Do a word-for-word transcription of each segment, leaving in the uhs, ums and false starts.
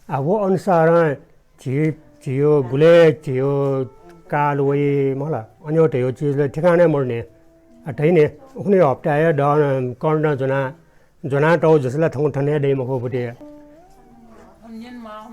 आ, व अनुसारं झी, झीयो गुले झीयो काल वइ मला। अन्यो धयो चिज ल ठिकाने मरने। आ, धइने उखने हप्ता हे दन कर्ण जना, जना तौ जसला थौं थने दइ मखो बुटे।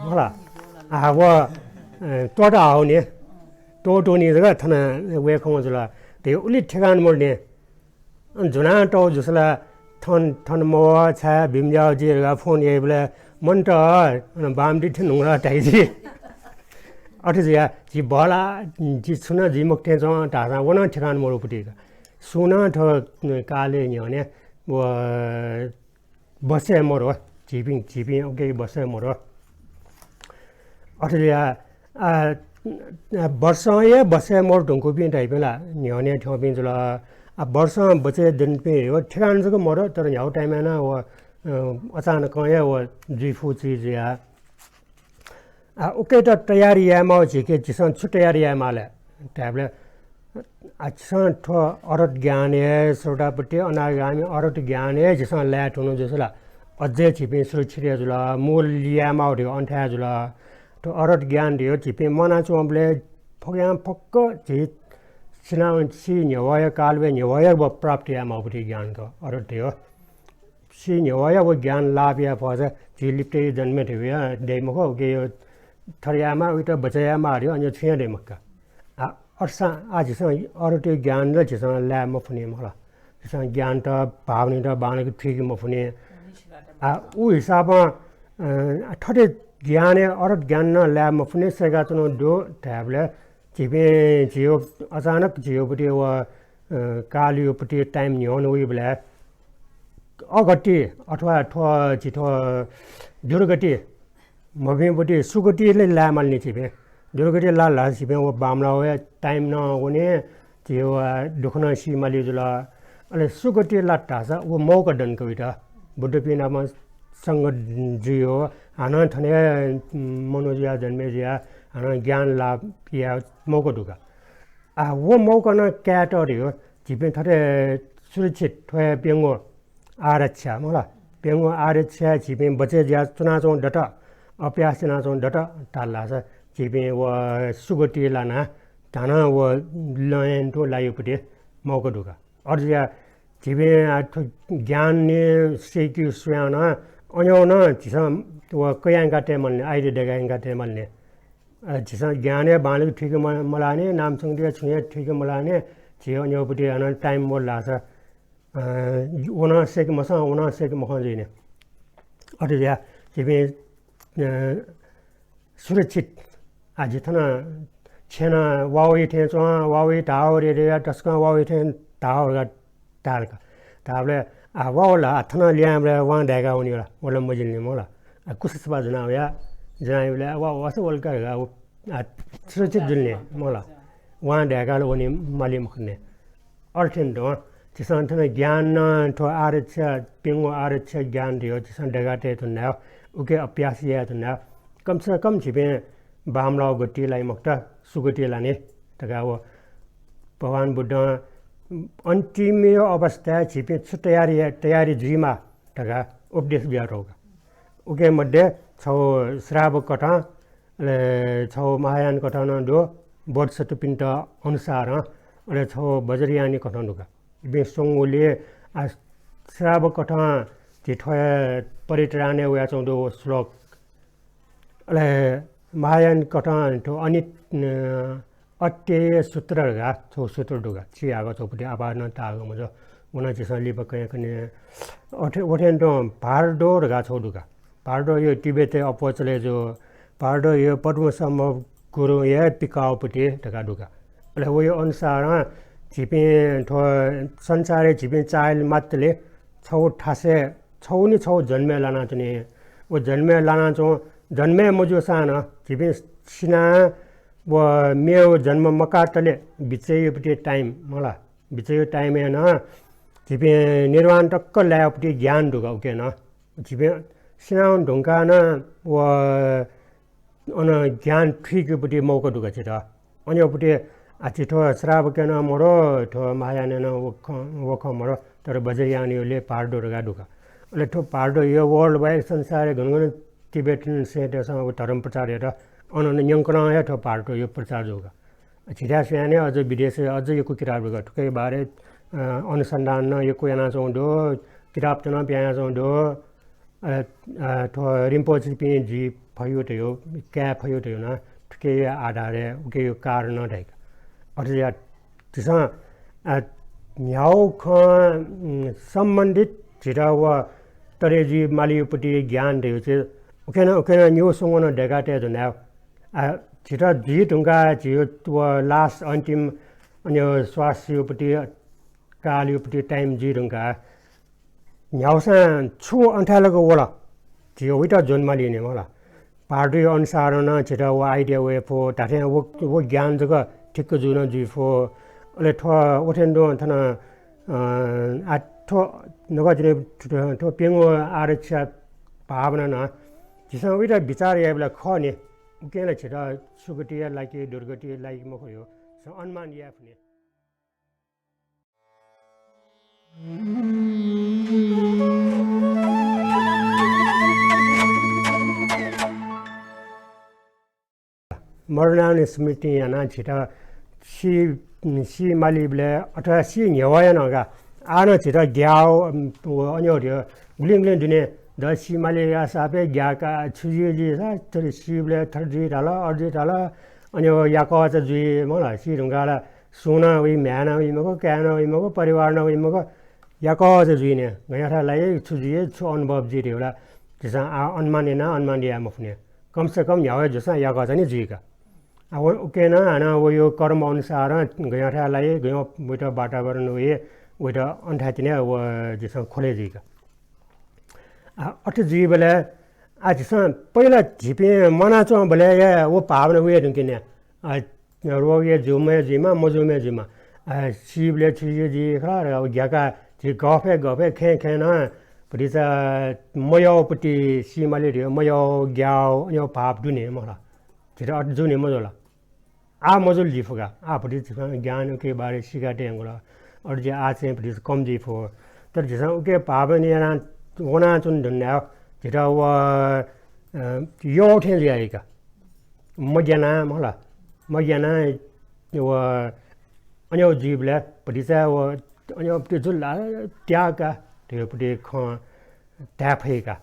मला। आ, व, अ, तोटा हाउने। तोटोनी जगा थन वे खौ जुला। धयो उलि ठिकान मरने। अन जुना तौ जुसला थन, थन मव छाया भीमज्याउ जी धकाः फोन याइबलय् मन्त, अन बामडी थें नुंगला धाइ जी। अथे जुया, जि बहला, जि छुना जि मखुथें च्वं धाःसां व नं ठिकान मरुपुतिक। सुं नं थ्व कालय् न्ह्यःने व बसय् मरु, झीपिं, झीपिं उके बसय् मरु। अथे जुया, आ, आ, वर्षं हे बसय् मरु धुंकूपिं धाइपिं ला न्ह्यःने थ्यंपिं जुल। आ, वर्षं बचय् दनिपिं हे व ठिकान जक मरु, तर न्ह्यागु time-य् नं व, अ, अचानकं हे व जुइफु चिज जुया। आ, उकेत तयारी यायेमाः झीके, झीसं छु तयारी यायेमाः ले? धायेबलय्, आ, झीसं थ्व अरहत ज्ञान हे, सोतापत्ति, अनागामी अरहत ज्ञान हे झीसं लाये धुन जुसा ला अझै झीपिं सुरक्षित हे जुल, मूल यायेमाः धयो अन्थाय् जुल। थ्व अरहत ज्ञान धयो झीपिं मनाच्वंबलय् फक्यां फक्क झी सिनावंसि न्ह्यवया कालवया न्ह्यवया व प्राप्त यायेमाःपति ज्ञान का अरहत धयो। सि न्ह्यवया व ज्ञान लाभ याये फःसा झी लिपतय् जन्मे धया दइ मखु, उके यो थर यायेमाः, उइत बचय् यायेमाः धयो, अन्य छुं हे दइ मखु का। आ, अथेसां आ झीसं अरहत ज्ञान ला झीसं लाये मफुनि मला। झीसं ज्ञानत, भावनात बांलाक थुइके मफुनि। आ, उ हिसाबं, अ, थथे ज्ञान हे अरहत ज्ञान नं लाये मफुनि, सय्काच्वनागु दु धायेबलय् झीपिं, झीयो अचानक झीयोपति व, अ, कालयोपति time न्ह्यःने वइबलय् अगति अथवा थ्व झी थ्व दुर्गति मभिंपति सुगति ले लाये मालनि झीपिं। दुर्गति लाल धाःसा झीपिं व बांमलाः वया time नं वने, झी व दुःख नं सी माली जुल। अले सुगति लात धाःसा व मौका दन का उइत। बुद्धपिं नाप संग जुयो, हानं थन हे मनू जुया जन्मे जुया, हानं ज्ञान लाभ याये मौका दु का। आ, व मौका नं कायेत धयो, झीपिं थथे सुरक्षित थ्व हे प्यंगू आरक्षा मला। प्यंगू आरक्षा झीपिं बचय् जुया च्वनाच्वंगु दत, अभ्यास यानाच्वंगु दत धाल धाःसा झीपिं व सुगति लाना धानं व लँय् तुं लाइपुति मौका दु का। अथे जुया झीपिं, आ, थ्व ज्ञान नि सय्के स्वयां नं अन्यो नं झीसं व कयां का तये मालनि, आइदे दय्कां का तये मालनि। अ, झीसं ज्ञान हे बांलाक थुइके म-, मलाःनि, नाम संगति हे छुं हे थुइके मलाःनि, झी अन्योपति हानं time मदु धाःसा, अ, व नं सय्के मसं, व नं सय्के मखं जुइनि। अथे जुया झीपिं, अ, सुरक्षित। आ, झी थन छेँनं वावइ थें च्वं, वावइ धाः रे रे, तसकं वावइ थें धाः रे धाल का। धाःबलय्, आ, वाव ला, आ, थन लिहांबलय् वां धाय्का वनी ला, व ला मजिलनि मला। आ, कुसा सफा जुना वया, जुना वइबलय्, आ, वाव वासः वल का, आ, व, आ, सुरक्षित जुलनि मला। वां धाय्का ला वनी माली मखुनि। अथे थें तुं, झीसं थन ज्ञान नं थ्व आरक्षा, प्यंगू आरक्षा ज्ञान धयो, झीसं दय्का तये धुन धायो, उके अभ्यास याये धुन धायो। कम से कम झीपिं बांमलाःगु गति लाइ मखुत, सुगति लानि धकाः व भगवान बुद्धं अन्तिम अवस्थाय् झीपिं छु तयारी, तयारी जुइमाः धकाः उपदेश बियातःगु का। उके मध्ये छगू श्रावक कथं, अले छगू महायान कथं नं दु, बोधिसत्वपिन्त अनुसारं, अले छगू वज्रयानी कथं दु का। इपिं स्वंगुलिं, आ, श्रावक कथं झी थ्व हे परित्राणय् वयाच्वंगु दु व श्लोक। अले महायान कथं थ्व अनित-, अ, अत्यय सूत्र धकाः छगू सूत्र दु का। छि हाकः छगू पुथि आपालं ताःगु मजू। व नं झीसं लिपा कयां कने। अथे, अथें तुं भार्दो धकाः छगू दु का। भार्दो यो तिब्बतय् अप्वः चले जू। भार्दो यो पद्मसम्भव गुरुं हे पिकाःगु पुथि धकाः दु का। अले वयो अनुसारं झीपिं थ्व संसारय् झीपिं चाःहिल मात्रले छगू थासय् छगू नि छगू जन्मय् लानाच्वनी। व जन्मय् लानाच्वं, जन्मय् मजूसां नं झीपिं सिनाः व मेव जन्म मकातले बिचय् योपति time मला। बिचय् यो time-य् नं झीपिं निर्वाण तक्क लायेपति ज्ञान दु का उके नं। झीपिं सिनावन धुंकाः नं व अन ज्ञान थुइकेपति मौका दु का झीत। अन्योपति, आ, झी थ्व श्रावकय् नं मरु, थ्व महायानय् नं व खँ, व खँ मरु, तर वज्रयानयो ले भार्दो धकाः दु का। अले थ्व भार्दो यो world wide संसारय् गन गन तिबेटन सेंटय्‌सं व धर्म प्रचार यात। अन नं न्यंकनं हे थ्व भारुटया प्रचार जूगु। झीथाय् स्वयां नं अझ विदेशय् अझ यक्व किताब दु का। थुकिया बारे, अ, अनुसन्धान नं यक्व यानाच्वंगु दु, किताबत नं पिहां यानाच्वंगु दु। अ, अ, थ्व रिम्पोछेपिं जुइ फइगु धइगु, काये फइगु धइगु नं थुकिया आधारय् उकिया कारण नं दइ का। अथे जुयाः झीसं, अ, न्ह्यागु खँ, उम्, सम्बन्धित झीत व तरे जुइ मालीगु पति ज्ञान धइगु चाहिँ उखे नं, उखे नं निगू स्वंगू नं दय्‌का तये धुन धायेगु। अ, झीत जुइ धुंकाः झीगु व last अन्तिम, अन श्वासया पति, कालया पति time जुइ धुंकाः न्ह्यागुसां छु अन्थाय् लाक वल, झी वइत ज्वने माली नि मला। भारुटया अनुसारं नं झीत व idea वये फु, धात्थें व, व ज्ञान जक ठिक्क जू नं जुइ फु। अले थ्व उथें तुं थन, अ, आ, थ्व नकतिनि थ्व, थ्व प्यंगू आरक्षा भावना नं झीसं वइत विचार यायेबलय् खः नि। उकिं ला झीत सुगतिया लाइ कि दुर्गतिया लाइ कि मखु धइगु झीसं अनुमान याये फु नि। मरणानुस्मृति यानाः झीत सी, सी मालीबलय् अथवा सी न्ह्यवया नं का। आः नं झीत ग्याः, अन व अन व धइगु गुलिं गुलिं दुने द सी मालीगु सापय् ग्याः का, छु जुइ जुइ सा, थथे सीबलय् थथे जुइ धाल, अथे जुइ धाल, अन व याकःचा जुइ मला। सी धुंकाः ला सुं नं वइ, म्ह्याय् नं वइ मखु, काय् नं वइ मखु, परिवार नं वइ मखु, याकःचा जुइ नि। गज्याःथाय् लाइ, छु जुइ, छु अनुभव जुइ धइगु ला झीसं आः अनुमान यानाः अनुमान याये मफु नि। कम से कम न्ह्यावया जूसां याकःचा नि जुइ का। आ, व, उकिं नं हानं वया कर्म अनुसारं गज्याःथाय् लाइ, गज्याःगु वइत वातावरण वइ, वइत अन थाय् तिनि व झीसं ख्वले जुइ का। आ, अथे जुइबलय् आ, झीसं पहिला झीपिं म्वानाच्वंबलय् हे व भावना वये धुंकी नि। आ, रोग हे जूम्ह हे जुइमा, मजूम्ह हे जुइमा। आ, सीबलय् छु जुइ जुइ खला, र ग्याः का, झी गफय् गफय् खँय् खँय् नं भतिचा मयःगु पति सी माली धइगु, मयःगु, ग्याःगु, अन व भाव दु नि मला। झीत अथे जू नि मजू ला। आः मजुल जुइ फु का। आः भतिचा झीसं ज्ञान उकिया बारे सीका तयेगु ला। अथे जुयाः आः चाहिँ भतिचा कम जुइ फु। तर झीसं उकिया भावना यानाः वनाच्वने धुन धायेगु झीत व, अ, यः थें जुयादी का। मग्यानाः मला। मग्यानाः व अन व जुइबलय् भतिचा व अन व पति जुल ला त्याः का धइगु पति खँ धाये फइ का।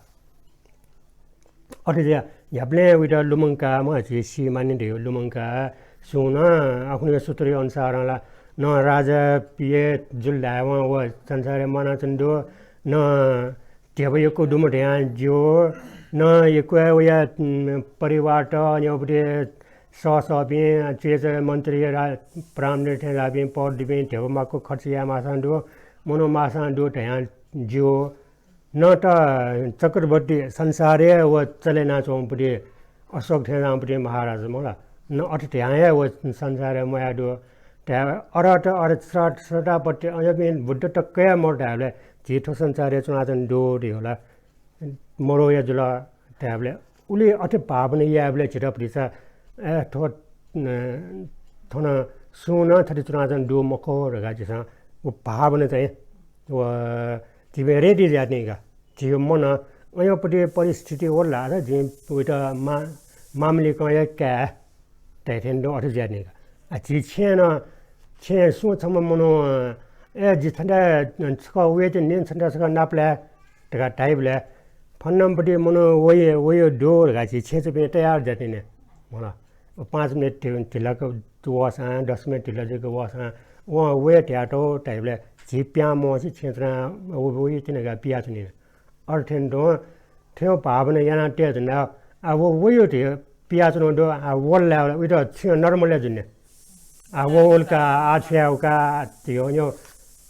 अथे जुयाः न्ह्याबलें वइत लुमंकाः, म्ह, झी सी मानि धइगु लुमंकाः, सुं नं आखुनिया सूत्रया अनुसारं ला न राजा हे जुल धायेवं व संसारय् म्वानाच्वने दु, न ध्यबा यक्व दुम्ह धयां ज्यू, न यक्व हे वया, उम्, परिवारत, अन व पति सःसःपिं, च्वय्‌च्वय् मन्त्री, रा-, ब्राह्मण थें लाःपिं पद दुपिं ध्यबा माक्व खर्च याये माःसां दु, मनू माःसां दु धयां ज्यू। न त चक्रवर्ती संसारय् व चले यानाच्वंगु पति अशोक थें च्वंगु पति महाराज मला, न अथे धयां हे व संसारय् म्वाये दु। धाये अरहत, अरहत, श्र-, श्रोतापत्ति, अज्याःपिं बुद्ध तक हे मरु धायेबलय् झी थ्व संसारय् च्वनाच्वने दु धइगु ला मरु हे जुल धायेबलय् उलि अथे भावना यायेबलय् झीत भतिचा, ए, थ्व, अ, थन सुं नं थथे च्वनाच्वने दु मखु धकाः झीसं व भावना चाहिँ व झीपिं ready जुयाच्वनी का। झीगु मन अज्याःगु पति परिस्थिति वल धाःसा झी वइत मा-, मामूलिकं हे काये धइथें तुं अथे जुयाच्वनी का। आ, झी छेँय् नं, छेँय् सुं छम्ह मनू, ए, जि छन्थाय् छकः वये तिनि, छन्थाय् छकः नापलाये धकाः धाइबलय् फलानाम्ह पति मनू वइ, वइ दु धकाः झी छेँय् च्वंपिं तयार जुयाच्वनी नि। मला, पाँच मिनेट ढि-, ढिला वःसां, दस मिनेट ढिला जुइक वःसां वं वये धयातःगु धाइबलय् झी पिहां मवंसे छेँय् च्वनाः व-, वइ तिनि धकाः पियाच्वनी नि। अथे थें तुं थ्व भावना याना तये धुन धायेवं, आ, व वइ धकाः पियाच्वनागु दु, आ, वल धायेवं उइत छुं normal हे जुइ नि। आ, व वल का, आ, छु याये का धइगु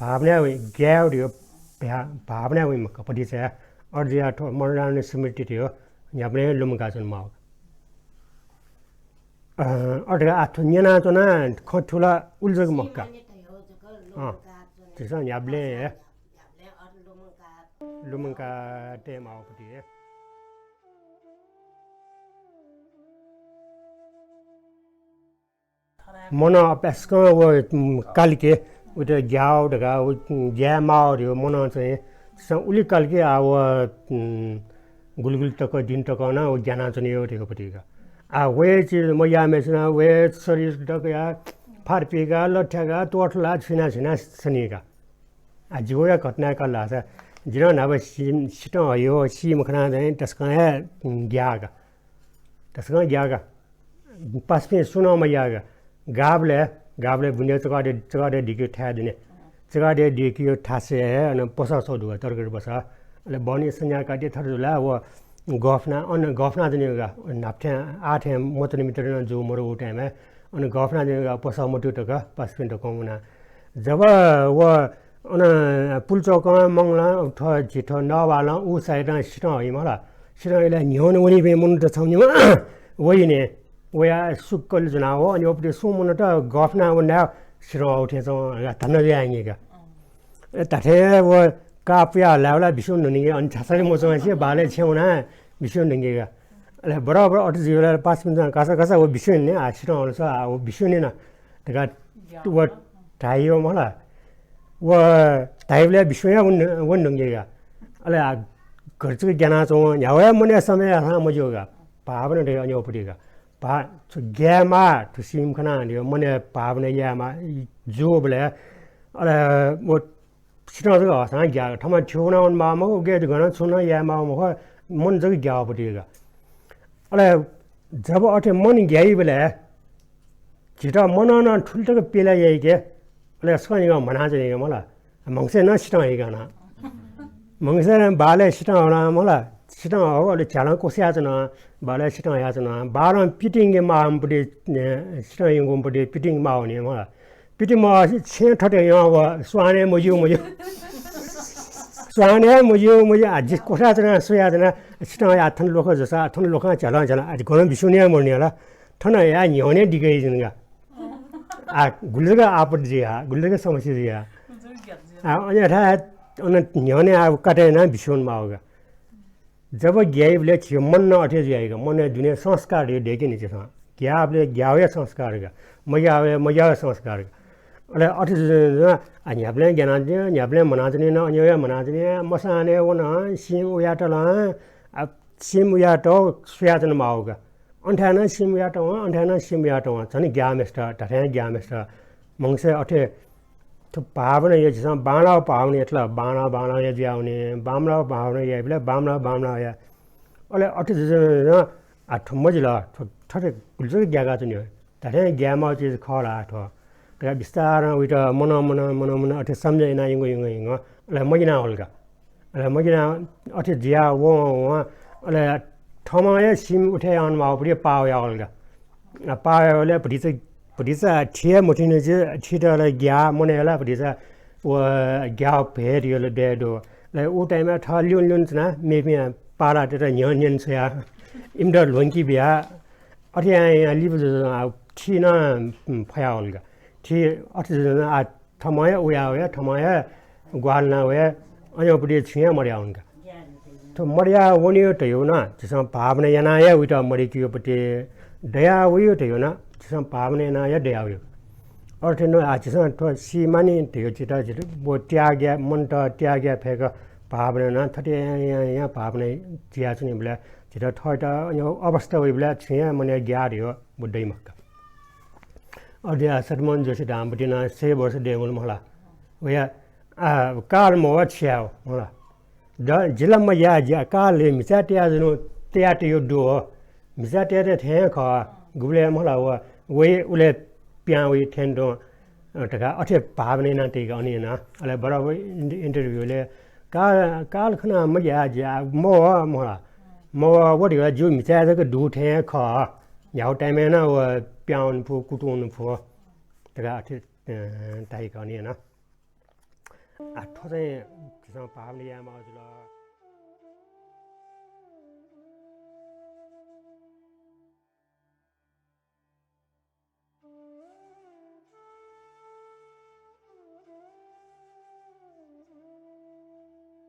भावना हे वइ, ग्याये धइगु भ्या-, भावना हे वइ मखु, भतिचा। अथे जुयाः थ्व मरणानुस्मृति धइगु न्ह्याबलें लुमंकाच्वने माःगु। अ, अथे आ, थ्व न्यनाच्वना खँ थुल उलि जक मखु का। अँ, झीसं न्ह्याबलें हे लुमंका तये माःगु पति हे। मनं अभ्यासकं व, उम्, कालिके उइत ग्याः धकाः व, उम्, ग्याये माः धइगु मनं चाहिँ झीसं उलि कालिके आ व, उम्, गुलिगुलि तक, दिन तक नं व ग्यानाच्वनी हो धैगु पतिका। आ, वहे चिज मग्याःम्हेसिनं वहे शरीर दकया फार पिका, लथ्याका, त्वथला, छुइना छुइना सनीका। आ, जिगुया घटना का लासा, जिं न्हापा सि-, सितं हयो, सी मखना चाहिँ तसकं हे ग्याका। तसकं ग्याका। पासापिं सुं नं मग्याका। गाबलय्, गाबलय् बुने चकादे, चकादे दिके थाय् दुने। चकादे दिके थासय् हे अन पसः सः दुगु, तरकारी पसः। अले बहनी संज्ञा काटे थथे जुला, व गफना, अन गफना जनिगा, न्हापथें आथें मतन मित्र नं जू मरु उ time-य्, अन गफना जनिगा पसः मत्यु तक, पासापिं तक मुना। जब व अन पुल्चोकं, मंगलं, थ्व झी थ्व नवालं, उ साइडं सितं हइमला। सितं हइला न्ह्यःने वनीपिं मनूत छम्ह निम्ह वइने। वया सुक्कल जुना व, अनि वपति सुं मनूत गफना व नायः सितं हउ थें च्वं, धन्दा जुयाङिका। ए, धाथें व का पुया हलावला बिस्युं न्हुनिगे, अनि छासाले मच्वंसे बालय् छेउना बिस्युं न्हुनिगेगा। अले बराबर अथे जुइबलय् पासापिन्सं कासा कासा व बिस्युं ने, आ, सितं हलस, आ, व बिस्युं ने ना। धकाः व धाइयो मला। व धाइबलय् बिस्युं या वन, वन न्हुनिगेगा। अले आ, घरचुक ग्यानाच्वं, न्ह्यावया मनय् समय याना मज्यूगा। भावना दे अन्योपतिगा। भा, छु ग्यायेमाः, थुसिम खना, यो मनय् भावना यायेमाः, जूबलय्, अले, व सितं जक हःसां ग्याः। थःम्हं थ्यू नं वनेमाः मखु, उके गनं छुं नं यायेमाः मखु, मन जक ग्याःपतिगा। अले, जब अथे मन ग्याइबलय्, झीत मनं नं थुलि तक पिला याइके, अले सकसितं म्हनाच्वनीगु मला। म्हगसय् नं सितं हइगु ना। म्हगसय् नं बालय् सितं हला मला। सितं हउ, अले झ्यालं क्वस्याच्वन, बालय् सितं हयाच्वन। बालं पितिंगे माःम्ह पति, ए, सितं यंगुम्ह पति पितिंगे माः वनी मला। पिति माः छेँ थथे यं व स्वाने मज्यू मज्यू। स्वाने मज्यू मज्यू, आ, जि क्वस्याच्वन, स्वयाच्वन, सितं हया थन लोख जूसा, थन लोखं झ्यालं झ्यालं, आ, गनं बिस्युं ने मरुनि हला। थन या न्ह्यःने दिके जुइगु। आ, गुलि जक आपत जुया, गुलि जक समस्या जुया। आ, अन्यथा अन न्ह्यःने आ काटे याना बिस्युं माःगु। जब ग्याइबलय् झी मन नं अथे जुयाइगु, मनय् दुने संस्कार दय्‌के नि झीसं। ग्याःबलय् ग्याःया संस्कार का, मग्याःबलय् मग्याःया संस्कार का। अले अथे जुजुं आ, न्ह्याबलें ग्यानाच्वनी, न्ह्याबलें म्हनाच्वनी नं, अन्योया म्हनाच्वनी, मसाने वन, सिम उयातलं, आ, सिम उयात स्वयाच्वने माःगु का। अन्थाय् नं सिम उयात वं, अन्थाय् नं सिम उयात वं। झन ग्याःम्हेसित, धात्थें ग्याःम्हेसित। म्हगसय् अथे थ्व भावना या झीसं बांलाः भावना यात ला, बांलाः बांलाः या जुयावनी, बांमलाः भावना याइबलय् बांमलाः बांमलाः या। अले अथे जुजुं आ, थ्व मजिल, थ्व थथे गुलि जक ग्याकाच्वनी। धात्थें ग्यायेमाःगु चिज खः ला थ्व धकाः बिस्तारं उइत मनं मनं मनं मनं अथे सम्झे याना यंगु यंगु यंगु अले मगिना वल का। अले मगिना अथे जुया वं वं अले थःम्हं हे सिम उथे यानाः माःगु पति पाः वया वल का। आ, पाः वया वलय् भतिचा, भतिचा थी हे मथूनि जि, थीत अले ग्याः मनय् ला भतिचा व ग्याः भय धयागु ला दये दु। अले उ time-य् थः ल्यूने ल्यूने च्वनाः मेपिं पालातय्‌त न्ह्यःने न्ह्यःने छ्वयाः इमित ल्ह्वंके बियाः अथे यां यां लिपा जुजुं आ, थी नं, उम्, फया वल का। थी अथे जुजुं आ, थःम्हं हे उया वया, थःम्हं हे ग्वाहालि याना वया, अन्योपति छुं हे मदया वन का। थ्व मदया वनीगु धयागु नं झीसं भावना यानाः हे उइत मदय्‌केगु पति, दया वइगु धयागु नं झीसं भावना यानाः हे दया वइगु। अथे नं आ, झीसं थ्व सीमानि धयागु झीत, झीत व त्याग याये, मनत त्याग याये फय्‌क भावना यानाः थथे यां यां यां भावना जुयाच्वनीबलय् झीत थःत अवस्था वइबलय् छुं हे मनय् ग्याः धयागु व दइ मखु का। अद्या सत्यमोहन जोशी धाःम्ह पति नं सय वर्ष दयेवल मला। वया, आ, काल मवः छु याये मला। द, जि ला मग्याः, जि काल हे म्हिचाय् तयाः जुनु, तयाः तयाः दु हो। म्हिचाय् तयाः तयाः थें हे खः। गुबलय् मला व, वइ उलय् पिहां वइ थें तुं, अ, धकाः अथे भावना याना तइका अन याना। अले बराबर इन्ट-, interview-लय् का-, काल खनाः मग्याः, जि आ, मवः मला। मवः व धकाः जिगु म्हिचाय् जक दु थें हे खः। न्ह्यागु time-य् नं व पिहां वने फु, कुतुं वने फु धकाः अथे, अ, धाइका अन याना। आ, थ्व चाहिँ झीसं भावना यायेमाःगु जुल।